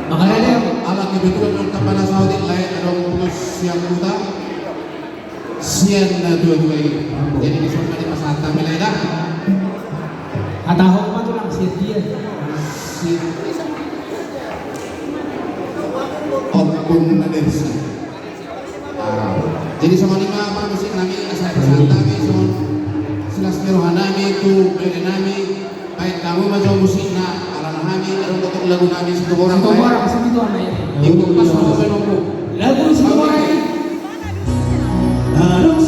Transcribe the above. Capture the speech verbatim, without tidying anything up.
Makanya dia ala kebetulan nang tapana saotik lae adong tu sian huta sian na dua-dua i. Jadi dison ma dipasahat hami lae da. Hata ho ma tulang sian dia. Sian Ompung Nadersa. Ah, jadi songon i ma parmusik nami asa pasahat hami songon silas ni roha nami tu bere nami. Baen hamu ma jo musikna alana hami adong do tong lagu nami Situmorang. Situmorang, Situmorang. Ingkon pas hamu baen ompung. Lagu Situmorang. Adong